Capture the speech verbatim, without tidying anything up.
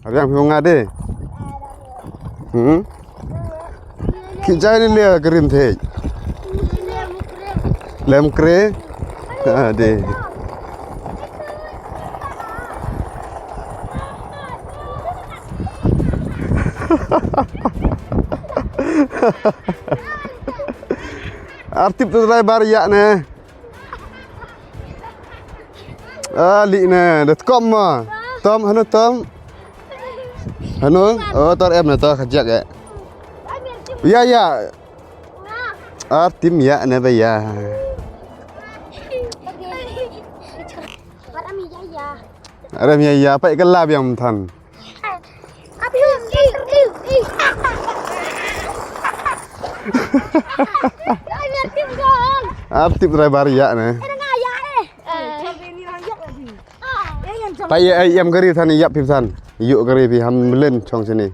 Abiang phi nga de. Hmm? Ki jai ni le krim the. Lem kre. Ah, de. Artip tu driver ya ne. Ah, li ne, da tkom ma. Tom, hanu tom. Hanu, oh, tor em ne, tor khajak eh. Ya, ya. Ar tim ya ne ba ya. Aram ya ya, pa ikal lab yang than. Ar tip driver ya ne. Pa ya, ya, em gari than, ya pip than. Yu gari phi ham len chong sini.